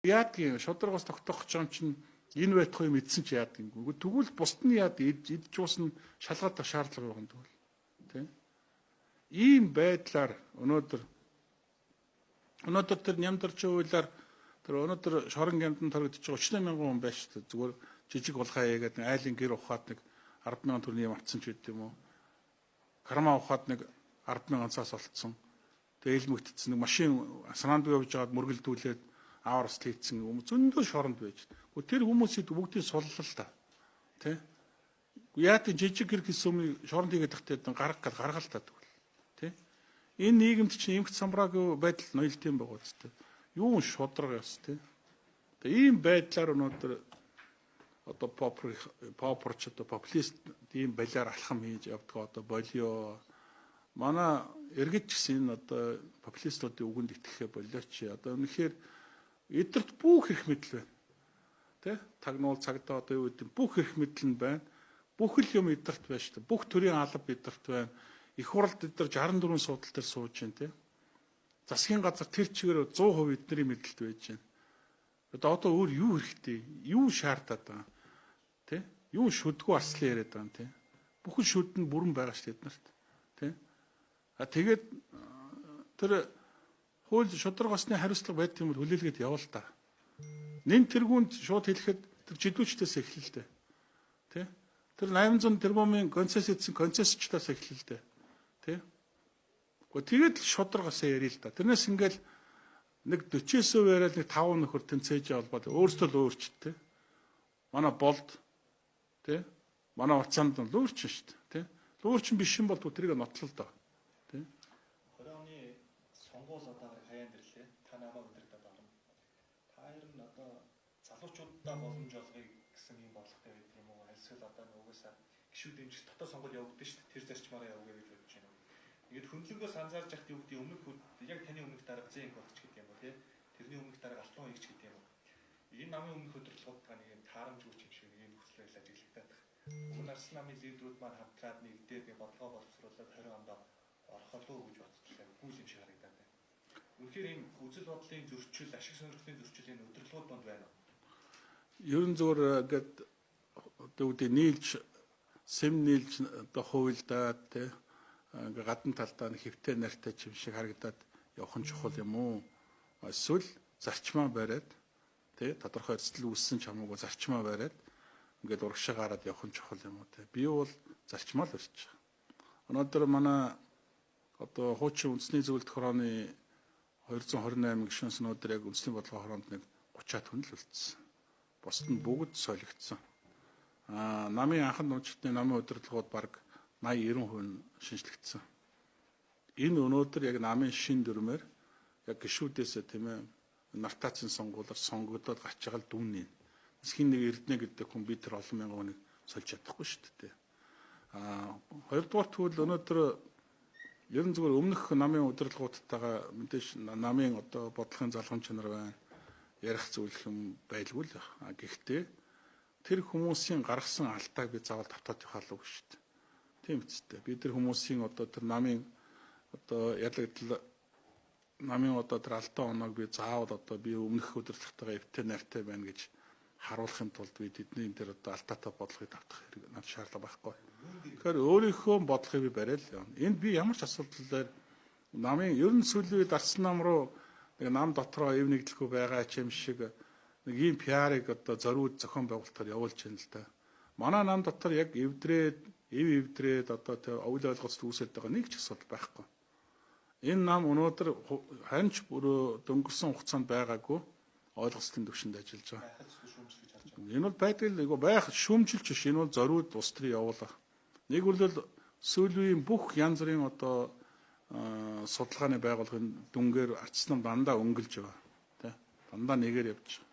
Яадгийн шударгаас тогтоох гэж байгаа юм чинь энэ байтугай мэдсэн чи яадаг юм. Тэгвэл бусд нь яад идэж уусна шалгаад авах шаардлага байгаа юм тэгвэл. Тэ? Ийм байдлаар өнөөдөр тэр нямдарч уйлаар тэр өнөөдөр шорон гямдан торогдож байгаа 38 мянган хүн байж шүү дээ. Зүгээр жижиг булхаа яагаад нэг айлын гэр ухаад нэг 10 мянган төгрөгийн юм авцсан ч гэдэм юм уу. Карма ухаад нэг 10 мянган цаас олцсон. Тэгээ илмэгдсэн нэг машин сранд явж байгаад мөргөлдүүлээд аавар ус хийцэн юм зөндөө шоронд байж. Гэхдээ тэр хүмүүсийг бүгдийг суллал та. Тэ? Яа тийм жижиг гэр хийсэн өмнө шоронд хийгээд тахтай гарга гал гаргал та тэгвэл. Тэ? Энэ нийгэмд чинь эмх самбраагүй байдал ноёлт юм байгаа үстэй. Юу шудраг ёс тэ. Тэгээ ийм байдлаар өнөөдөр одоо попорч одоо популист ийм балиар алхам хийж явдаг одоо болио. Манай иргэд ч гэсэн энэ одоо популистуудын үгэнд итгэхээ болиоч. Одоо үнэхээр эдгэрт бүх эрх мэдэл байна. Тэ? Тагнуул цагдаа одоо юу гэдэг бүх эрх мэдэл нь байна. Бүх л юм эдгэрт байна шүү дээ. Бүх төрлийн алба эдгэрт байна. Их хуралд эдгэр 64 суудал дээр сууж байна тэ. Засгийн газар тэр чигээр 100% эднэрийн мэдлэлд байж байна. Одоо өөр юу хэрэгтэй? Юу шаардаад байгаа? Тэ? Юу шүдгүү арслан яриад байгаа юм тэ? Бүхэн шүд нь бүрэн байгаа шүү дээ эднэрт. Тэ? А тэгээд тэр хууль шударга осны хариуцлага байдаг юм бол хүлээлгээд явал та. Нэн тэргуунд шууд хэлэхэд тэр жидүүчдээс эхэллээ л дээ. Тэ? Тэр 800 тэрбумын концесс эзэн концессчдаас эхэллээ л дээ. Тэ? Гэхдээ тэгээд л шударгасаа ярил л да. Тэрнээс ингээл нэг 40-ээс яриад нэг 5 нөхөр тэнцээж холбоод өөрсдөө л өөрчт тэ. Манай болд тэ. Манай уцаанд нь лөөрчин шүү дээ тэ. Лөөрчин биш юм бол тэрийг нотлол доо. Тэ. 20 оны сонгуул одоо хаяанд ирлээ. Та намайг удирдах орно. Та ер нь одоо залуучуудаа боломж олгоё гэсэн ийм бодлоготой байдаг юм уу? Альсвал одоо угаасаа гişүүд дэмжих дотоод сонгуул явагдана шүү дээ. Тэр зарчмаараа явъя гэж бодож байна уу? Ингээд хөндлөнгөөс анзаарч яхад юу гэдэг өмнөх яг таны өмнөх дарга зэн багч гэдэг юм уу тий? Тэрний өмнөх дарга Алтан хоёрч гэдэг юм уу? Энэ намын өмнөх удирдлагуудаа нэг юм таарамжгүй юм шиг нэг юм нөхцөл байдал ажиглагдаад байна. Өмнө Арслан намын лидерүүд маань хамтраад нэгдээд нэг бодлогоо боловсруулад 20 онд орох болов уу гэж бодчихлаа. Үгүй юм шиг харагдаад байна. Үнэхээр ийм үзэл бодлын зөрчил, ашиг сонирхлын зөрчил энэ удирдлагууд донд байна уу? Ер нь зөвөр ингээд одоо үүдээ нийлж сэм нийлж одоо хуйлдаад тий ингээ гадна талдаа нэг хэвтэй нартай юм шиг харагдаад явах нь чухал юм уу? Эсвэл зарчмаа бариад тий тодорхой эрсдэл үүссэн ч хамаагүй зарчмаа бариад ингээд урагшаа гараад явах нь чухал юм уу тий. Би бол зарчмаа л барьж байгаа. Өнөөдөр манай одоо хуучин үндэсний зөвлөлт хорооны 228 гишүүнс өнөөдөр яг үндэсний бодлогын хороонд нэг 30-аад хүн л үлдсэн. Бусд нь бүгд солигдсон. Намын анхан нууцны намын удирдлагууд бараг 80-90% нь шинжлэгдсэн. Энэ өнөөдөр яг намын шин дүрмээр яг гишүүдээсээ тийм ээ нартаацын сонгуулиар сонгогдоод гарч байгаа л дүн нь. Хин нэг Эрдэнэ гэдэг хүн би тэр олон мянган хүнийг сольж чадахгүй шүү дээ. Хоёрдугаар тэгвэл өнөөдөр ер нь зүгээр өмнөх намын удирдлагуудтайгаа мэдээж намын одоо бодлогын залгам чанар байна. Ярих зүйл юм байлгүй л. Гэхдээ тэр хүмүүсийн гаргасан алдааг би заавал давтаад явах алгүй шүү дээ. Тийм үстэй. Би тэр хүмүүсийн одоо тэр намын одоо ялагдал намын одоо тэр алдаа оноог би заавал одоо би өмнөх удирдлагатайгаа эвтэй нартай байна гэж харуулахын тулд би тэдний энэ тэр одоо алдаатай бодлогыг давтах хэрэг надад шаардлага байхгүй. Тэгэхээр өөрийнхөө бодлогыг би бариад л явна. Энд би ямар ч асуудал дээр намын ер нь сүүлийн үед Арслан нам руу нэг нам дотроо эв нэгдлэхгүй байгаа ч юм шиг нэг ийм пиарыг одоо зориуд зохион байгуулалтаар явуулж байна л да. Манай нам дотор яг эвдрээд эв эвдрээд одоо тэр овл ойлголцол үүсээд байгаа нэг ч асуудал байхгүй. Энэ нам өнөөдөр ханч бүрөө дөнгөрсөн хугацаанд байгаагүй ойлголцлын төвшөнд ажиллаж байгаа. Энэ бол байдаг л айгу байх шүүмжилж биш. Энэ бол зориуд улс төрийн явуулах. Нэг бол сүүлийн үеийн бүх янз бүрийн одоо судалгааны байгууллагын дүнгээр Арслан дандаа өнгөлж байгаа. Тэ? Дандаа нэгээр явж байгаа.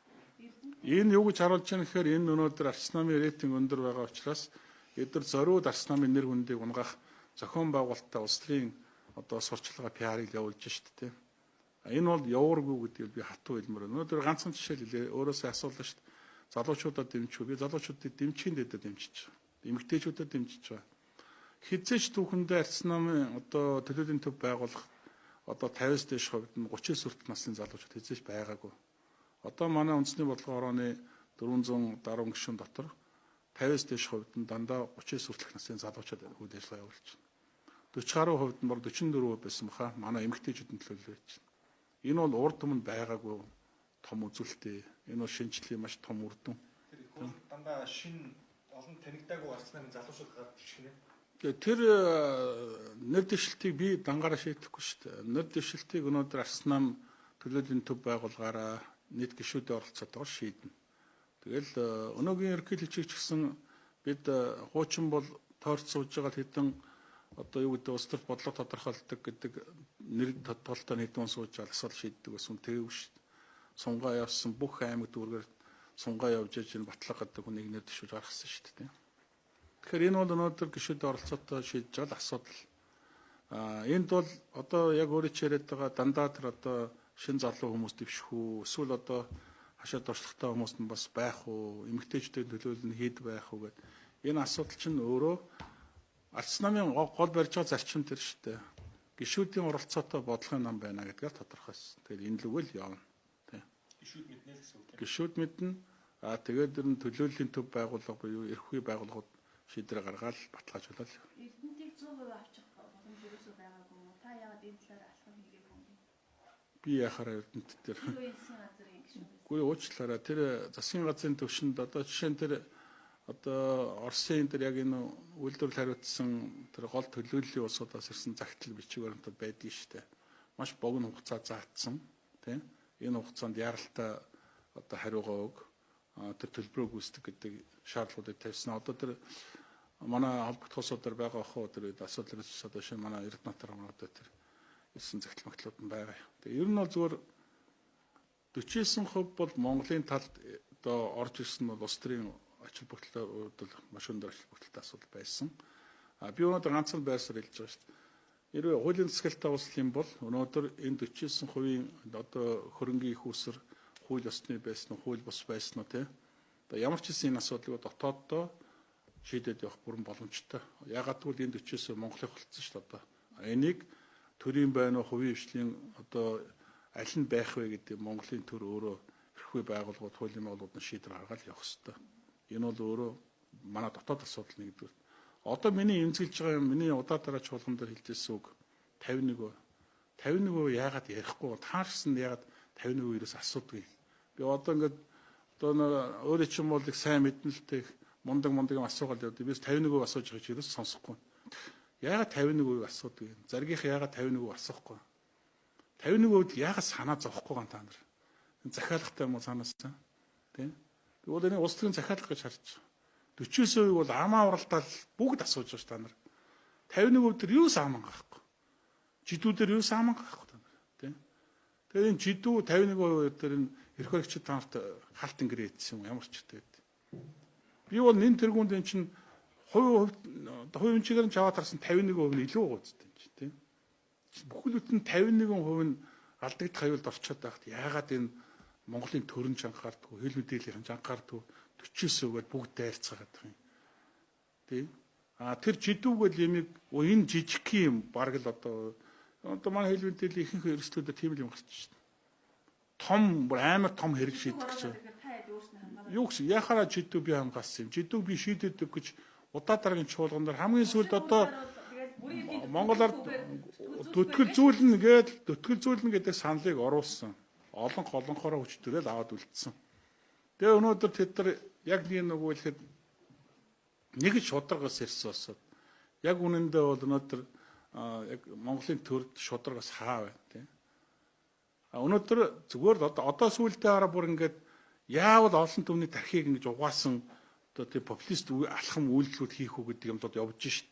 Энэ юу гэж харуулж байгаа гэхээр энэ өнөөдөр Арслан намын рейтинг өндөр байгаа учраас эдгээр зориуд Арслан намын нэр хүндийг унгаах зохион байгуулалттай улс төрийн одоо сурчлагаа пиарыг явуулж шít тэ. Энэ бол явуургүй гэдгийг би хатуу хэлмээр. Өнөөдөр ганцхан жишээ хэлье. Өөрөөсөө асуулаа шít. Залуучуудад дэмжих. Би залуучуудыг дэмжихийн дэдэд дэмжиж байгаа. Эмэгтэйчүүдэд дэмжиж байгаа. Хизээч түүхэндээ Арслан намын одоо төлөөлийн төв байгуулах одоо 50-аас дээш хувьд нь 30-аас хүртэх насны залуучууд хизээч байгаагүй. Одоо манай үндэсний бодлогын хорооны 410 гишүүн дотор 50-аас дээш хувьд нь дандаа 39 хүртэлх насны залуучууд үйл ажиллагаа явуулж байна. 40 гаруй хувьд нь бол 44% байсан баха манай эмэгтэйчүүдийн төлөөлөл байж байна. Энэ бол урд өмнө байгаагүй том үзүүлэлт. Энэ бол шинжлэлийн маш том үр дүн. Тэр их бол дандаа шинэ олон танигдаагүй гарц намын залуучууд гарч ирэх нэ. Тэр нэр дэвшилтийг би дангаараа шийдэхгүй шүү дээ. Нэр дэвшилтийг өнөөдөр Арс нам төлөөллийн төв байгуулгаараа нийт гишүүдийн оролцоотойгоор шийднэ. Тэгэл өнөөгийн ерөнхийлөгчийг ч гэсэн бид хуучин бол тойрч сууж байгаа хэдэн одоо юу гэдэг улс төрт бодлого тодорхойлдог гэдэг нэр тодтолтой хэдэн сууж байгаа асуудал шийддэг байсан тэгээгүй шүү дээ. Сунгаа явсан бүх аймаг дүүргээр сунгаа явж иж энэ Батлага гэдэг хүнийг нэр дэвшүүлж гаргасан шүү дээ. Тэгэхээр энэ бол өнөөдөр гишүүдийн оролцоотой шийдэж байгаа асуудал. Энд бол одоо яг өөрөө ч яриад байгаа дандаа тэр одоо шин залуу хүмүүс дэвших үү, эсвэл одоо хашаа туршлагатай хүмүүс нь бас байх уу, эмэгтэйчүүдийн төлөөлөл нь хэд байх уу гэд. Энэ асуудал чинь өөрөө Арс намын гол барьж байгаа зарчим тэр шүү дээ. Гишүүдийн оролцоотой бодлогын нам байна гэдгээр тодорхойлсон. Тэгэхээр энэ лүгэл явна. Тэ. Гишүүд мэднэ л гэсэн үг тийм. Гишүүд мэднэ. Тэгээд тэр нь төлөөллийн төв байгууллага буюу эрхүй байгууллагууд шийдвэр гаргаад баталгаажуулаад. Эрдэнтийг 100% авчих боломж ерөөсөө байгаагүй юм уу? Та яагаад энэ талаар алхам хийгээгүй юм бэ? Би яхаараа Эрдэнэт дээр. Засгийн газрын гишүүн. Үгүй уучлаарай. Тэр засгийн газрын төвшөнд одоо жишээ нь тэр одоо Оросын тэр яг энэ үйлдвэрлэл хариуцсан тэр гол төлөөллийн улсуудаас ирсэн загтал бичиг баримтууд байдгийг шүү дээ. Маш богино хугацаа заатсан тийм. Энэ хугацаанд яралтай одоо хариугаа өг тэр төлбөрөө гүйцэтгэх гэдэг шаардлагуудыг тавьсан. Одоо тэр манай холбогдох улсуудаар байгаа ах уу тэр үед асуудал үүссэн одоо шинэ манай Эрдэнэтэр одоо тэр ирсэн загтал магтлууд нь байгаа. Тэгээ ер нь бол зүгээр 49% бол Монголын талд одоо орж ирсэн бол улс төрийн ач холбогдолтой бол маш өндөр ач холбогдолтой асуудал байсан. Би өнөөдөр ганцхан байрсаар хэлж байгаа шүү дээ. Хэрвээ хуулийн засаглалтай услах юм бол өнөөдөр энэ 49%-ийн одоо хөрөнгийн их усэр хууль ёсны байсан уу, хууль бус байсан уу тий. Одоо ямар ч гэсэн энэ асуудлыг дотооддоо шийдээд явах бүрэн боломжтой. Яагаад гэвэл энэ 49% Монголыг болцсон шүү дээ одоо. Энийг төрийн байна уу, хувийн хвшлийн одоо аль нь байх вэ гэдэг Монголын төр өөрөө эрхгүй байгууллагууд, хуулийн байгууллагууд нь шийдвэр гаргаад явах ёстой. Энэ бол өөрөө манай дотоод асуудал нэгдүгээр. Одоо миний эмзэглэж байгаа юм, миний удаа дараа чуулган дээр хэлжсэн үг 51%. 51% яагаад ярихгүй? Таарсан яагаад 51% ерөөс асуудгүй. Би одоо ингээд одоо өөрөө ч юм бол их сайн мэднэ л тэ мундаг мундаг юм асуугаад явдаг. Би 51% асууж байгаа чи ерөөс сонсохгүй. Яагаад 51% асуудгүй? Заргийнх яагаад 51% асуухгүй? 51% яагаад санаа зовхгүй ган та нар? Захиалгатай юм уу цаанаасаа? Тийм. Би бол энэ улс төрийн захиалга гэж харж байгаа. 49% бол амаа уралдаал бүгд асууж байгаа ш та нар. 51% дээр юус аман гарахгүй. Жидүүдээр юус аман гарахгүй та нар. Тийм. Тэгэхээр энэ жидүү 51% дээр энэ эрх баригчид та нарт халт ингэрээ идсэн юм ямар ч үтэй. Би бол нэн тэргуунд энэ чинь хувь хувь чигээр нь чаваад харсан 51% нь илүү гооцтой юм чинь тийм. Бүхэл бүтэн 51% нь алдагдах аюулд орчоод байхад яагаад энэ Монголын төрөн ч анхаардгүй, хэл мэдээллийн ч анхаардгүй 49%-аар бүгд дайрцгаад байгаа юм. Тийм. Тэр жидүүгэл ямиг энэ жижиг юм бараг л одоо манай хэл мэдээллийн ихэнх эрсдлүүдээр тийм л юм гарч шин. Том амар том хэрэг шийдэх гэж. Юу гэсэн яхаараа жидүү би хамгаалсан юм. Жидүүг би шийдэдэг гэж удаа дараагийн чуулган дээр хамгийн сүүлд одоо Монголоор төтгөл зүйлнэ гээд төтгөл зүйлнэ гэдэг саналыг оруулсан. Олон олонхороо хүчтэйгээр л аваад үлдсэн. Тэгээ өнөөдөр тэд нар яг нэг нөгөө хэлэхэд нэг л шударгаас ирсэн босоод яг үнэндээ бол өнөөдөр яг Монголын төрд шударгаас хаа байна тийм. Өнөөдөр зүгээр л одоо сүүлдээ хараа бүр ингээд яавал олон түмний тархийг ингэж угаасан одоо тийм популист алхам үйлдэлүүд хийх үү гэдэг юмдод явж шít.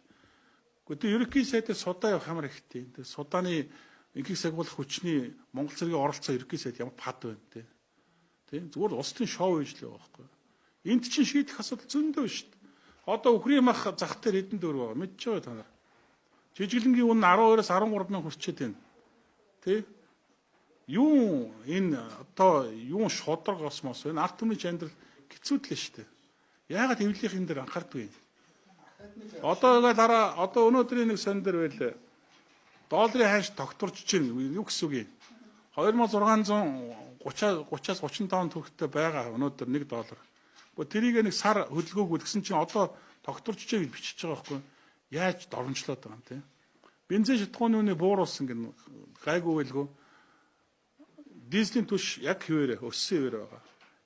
Гэхдээ тэр ерөнхий сайдаар судаа явах ямар ихтэй. Тэр судааны инхийг сагуулах хүчний Монгол цэргийн оролцоо ерөнхий сайд ямар пад байна те. Тийм зүгээр улс төрийн шоу хийж л байгаа байхгүй. Энд чинь шийдэх асуудал зөндөө шүү дээ. Одоо үхрийн мах зах дээр хэдэн төгрөг байгаа мэдж байгаа та нар. Жижиглэнгийн үн 12-оос 13 мянга хүрчээд байна. Тэ? Юу энэ одоо юу шударга осмос энэ ард түмний амьдрал хэцүүдлээ шүү дээ. Яагаад эвлийнх энэ дээр анхаардгүй юм? Одоо ингээл хараа одоо өнөөдрийн нэг сонь дээр байлаа. Долларын ханш тогтворч чинь юу гэсэн үг юм? 2630 30 30-аас 35 төгрөгтэй байгаа өнөөдөр 1 доллар. Гэхдээ тэрийг нэг сар хөдөлгөөгүй гэсэн чинь одоо тогтворчжээ гэж бичиж байгаа байхгүй. Яаж доромжлоод байгаа юм те. Бензин шатхууны үнэ бууруулсан гэн гайгүй байлгүй. Дизелийн түвш яг хэвээрээ өссөн хэвээрээ байгаа.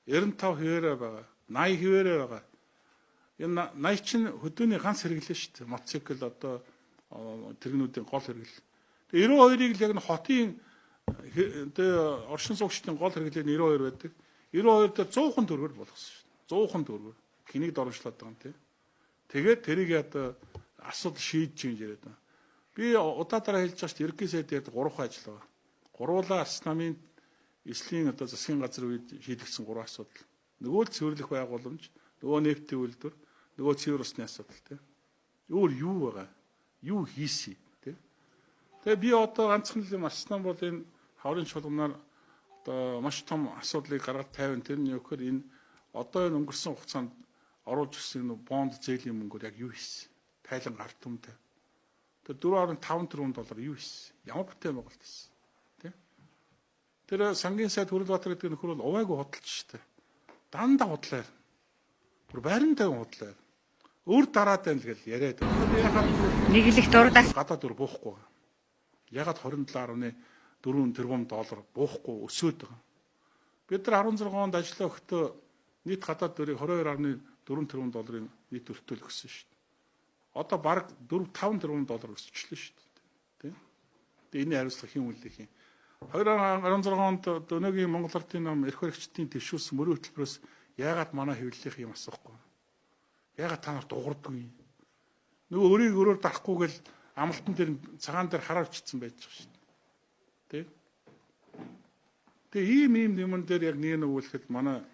95 хэвээрээ байгаа. 80 хэвээрээ байгаа. Энэ 80 чинь хөдөөний ганц хэрэглээ шүү дээ. Мотоцикл одоо тэрэгнүүдийн гол хэрэглээ. Тэгээ 92-ыг л яг нь хотын тэгээ оршин суугчдын гол хэрэглээ нь 92 байдаг. 92 дээр 100 төгрөгөөр болгосон шүү дээ. 100 төгрөгөөр. Хэнийг доромжлоод байгаа юм те. Тэгээд тэрийг одоо асуудал шийдэж юм яриад байна. Би удаа дараа хэлж байгаа шүү дээ. Ерөнхий сайд ярьдаг 3 ажил байгаа. Гурвуулаа Арс намын эслийн одоо засгийн газар үед шийдэгдсэн 3 асуудал. Нөгөө л цэвэрлэх байгууламж, нөгөө нефтийн үйлдвэр, нөгөө цэвэр усны асуудал те. Өөр юу байгаа? Юу хийсэн те? Тэгээ би одоо ганцхан л юм Арс нам бол энэ хаврын чуулганаар одоо маш том асуудлыг гаргаад тавина. Тэр нь юу гэхээр энэ одоо энэ өнгөрсөн хугацаанд оруулж ирсэн энэ бонд зээлийн мөнгөөр яг юу хийсэн? Тайлан гарт түмтэй. Тэр 4.5 тэрбум доллар юу хийсэн? Ямар бүтээн байгуулалт хийсэн? Тэ? Тэр сангийн сайд Хүрэлбаатар гэдэг нөхөр бол увайгүй худалч шүү дээ. Дандаа худлаар. Бүр байран тавин худлаар. Өөр дараад байна л гэл яриад. Нэглэх дурдах Гадаад өр буухгүй байгаа. Ягаад 27.4 тэрбум доллар буухгүй өсөөд байгаа. Бид нар 16 онд ажиллаа өгөхдөө нийт гадаад өрийг 22.4 тэрбум долларын нийт өртөөл өгсөн шүү дээ. Одоо бараг 4 5 тэрбум доллар өсчлээ шүү дээ. Тэ? Тэгээ энэний хариуцлага хэн үлдэх юм? 2016 онд өнөөгийн Монгол Ардын нам эрх баригчдын дэвшүүлсэн мөрийн хөтөлбөрөөс яагаад манай хэвлэлийнх юм асуухгүй? Яагаад та нар дуурдаггүй юм? Нөгөө өрийг өрөөр дарахгүй гэл амлалтан дээр цагаан дээр хараа өчсөн байж байгаа шүү дээ. Тэ? Тэгээ ийм ийм юмн дээр яг нэг нөгөөлөхөд манай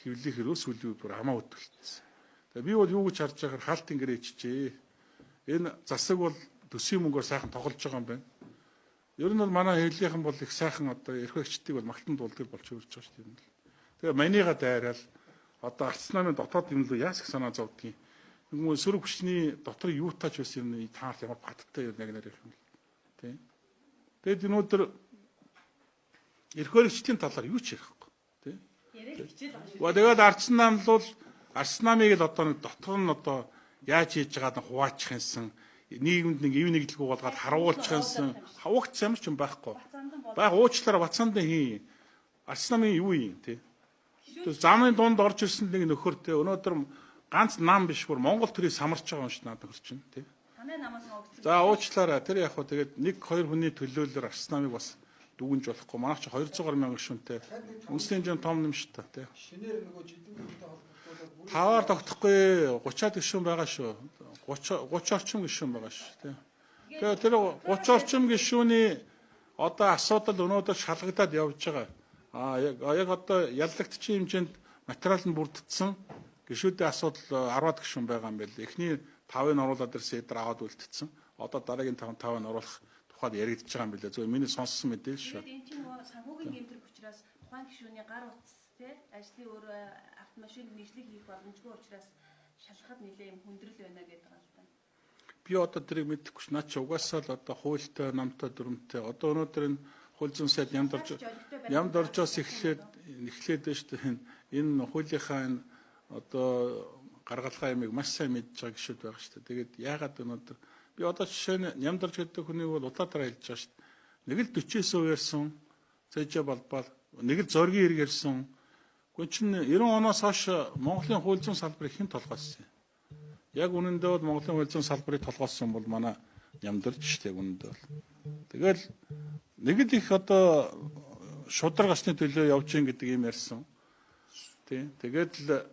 хэвлэлийнх рүү сүүлийн үед бүр хамаа өтөлтсөн. Тэгээ би бол юу гэж харж байгаагаар хаалтын гэрээ ичжээ. Энэ засаг бол төсвийн мөнгөөр сайхан тоглож байгаа юм байна. Ер нь бол манай хэвлэлийнхэн бол их сайхан одоо эрх баригчдыг бол магтан дуулдаг болж хөрж байгаа шүү дээ. Тэгээ манига дайраал одоо Арц намын дотоод юм лөө яас их санаа зовдгийг. Нөгөө сөрөг хүчний дотор юу тааж байсан юм таарт ямар баттай юм яг нэр юм. Тэ. Тэгээд өнөөдөр эрх баригчдын талаар юу ч ярихгүй. Тэ. Яриад хичээл байгаа шүү. Ва тэгээд Арц нам бол Арц намыг л одоо нэг дотор нь одоо яаж хийж байгааг нь хуваачих юмсан нийгэмд нэг ив нэглэгүү болгоод харуулчих юмсан хавагц ямар ч юм байхгүй. Бацаандан бол Баг уучлаарай Бацаандан хий. Арц намын юу юм те. Тэр замын дунд орж ирсэн нэг нөхөр те өнөөдөр ганц нам биш бүр Монгол төрийг самарч байгаа юм шиг надад хөрч чинь те. танай намаас оогдсон. За уучлаарай тэр яг хөө тэгээд нэг хоёр хүний төлөөллөөр Арц намыг бас дүгнж болохгүй. Манайх чи 200 гаруй мянган гишүүнтэй. Үндэсний хэмжээнд том юм шүү дээ те. Шинээр нөгөө жидүүнтэй холбогдуулаад бүр Таваар тогтохгүй 30-аад гишүүн байгаа шүү. 30 30 орчим гишүүн байгаа шүү тий. Тэгээ тэр 30 орчим гишүүний одоо асуудал өнөөдөр шалгагдаад явж байгаа. Аа яг яг одоо яллагчийн хэмжээнд материал нь бүрдсэн гишүүдийн асуудал 10-аад гишүүн байгаа юм байл. Эхний 5-ыг оруулаад ирсэн эдгээр аваад үлдсэн. Одоо дараагийн 5 5-ыг оруулах тухайд яригдж байгаа юм билээ. Зөв миний сонссон мэдээлэл шүү. Тэгээд энэ чинь нөгөө санхүүгийн гэмтрэх учраас тухайн гишүүний гар утас те ажлын өөр автомашинд нийслэг хийх боломжгүй учраас шалгахад нэлээ юм хүндрэл байна гэдэг байгаа л да. Би одоо тэрийг мэдэхгүй ш. Наад чи угаасаа л одоо хуультай, намтай, дүрмтэй. Одоо өнөөдөр энэ хууль зүйн сайд ямд орж ямд оржоос эхлээд эхлээд байна шүү дээ. Энэ хуулийнхаа энэ одоо гаргалгаа ямыг маш сайн мэдж байгаа гişүүд байгаа шүү дээ. Тэгээд яагаад өнөөдөр би одоо жишээ нь ямд орж гэдэг хүнийг бол удаа дараа хэлж байгаа шүү дээ. Нэг л 49% ярьсан, цэжэ балбал, нэг л зоригийн хэрэг ярьсан. Гэхдээ чин 90 оноос хойш Монголын хууль зүйн салбарыг хэн толгойлсон юм? Яг үнэндээ бол Монголын хууль зүйн салбарыг толгойлсон бол манай нямдарч шүү дээ үнэндээ бол. Тэгэл нэг л их одоо шударга гарсны төлөө явж гин гэдэг юм ярьсан. Тий. Тэгээд л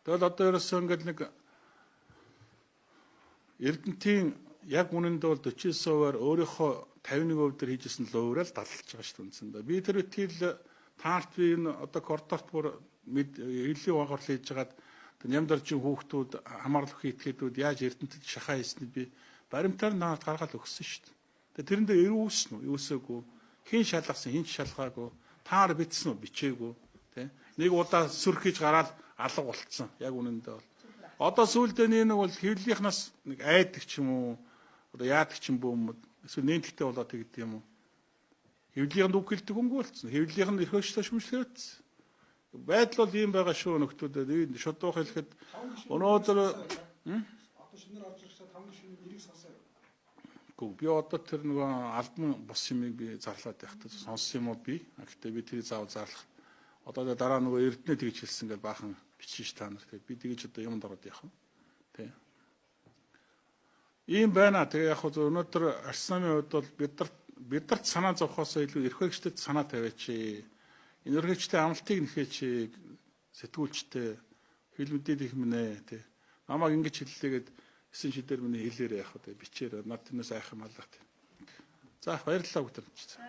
тэгэл одоо ерөөсөө ингээд нэг Эрдэнтийн яг үнэндээ бол 49%-аар өөрийнхөө 51% дээр хийжсэн луурал даллаж байгаа шүү дээ үндсэндээ. Би тэр үтгэл таарт би энэ одоо кордорт бүр хэвлэлийн угаарл хийж хагаад нямдаржийн хүүхдүүд хамаарлах этгээдүүд яаж Эрдэнэтэд шахаа хийснийг би баримтаар наад гаргаад өгсөн шүү дээ. Тэгээ тэрэндээ эрүүсэн үү, юусээгүй, хэн шалгасан, хэн ч шалгаагүй, таар битсэн үү, бичээгүй, тэ. Нэг удаа сүрхийж гараад алга болцсон. Яг үнэндээ бол. Одоо сүүлдээ нэг бол хэвлэлийнхнаас нэг айдаг ч юм уу, одоо яадаг ч юм бүү юм уу, эсвэл нээлттэй болоод тэгдэг юм уу. Хэвлэлийнх нь үг хэлдэг хөнгө болсон. Хэвлэлийнх нь эрхөөгчтэй шүмжлэхээдсэн. Байдал бол ийм байгаа шүү нөхдүүдэд. Энэ шудуух хэлэхэд өнөөдөр одоо шинээр орж ирсэн 5 гишүүний нэрийг сонсоо. Үгүй, би одоо тэр нөгөө албан бус юмыг би зарлаад байх та сонссон юм уу би. Гэхдээ би тэрийг заавал зарлах. Одоо дараа нөгөө Эрдэнэ тэгж хэлсэн гэж баахан бичиж та нар. Тэгээд би тэгж одоо юмд ороод явах юм. Тэ. Ийм байна. Тэгээ яг хөө өнөөдөр Арс намын хувьд бол биднэрт санаа зовхоосоо илүү эрхөөгчдөд санаа тавиач. Энэ эрхөөгчдийн амлалтыг нэхээч, сэтгүүлчтэй хэл мэдээлэх минь тэ. Намайг ингэж хэллээгээд 9 шидээр миний хэлээрээ явах вэ? Бичээр над тэрнээс айх юм алга тэ. За, баярлалаа бүгд. За.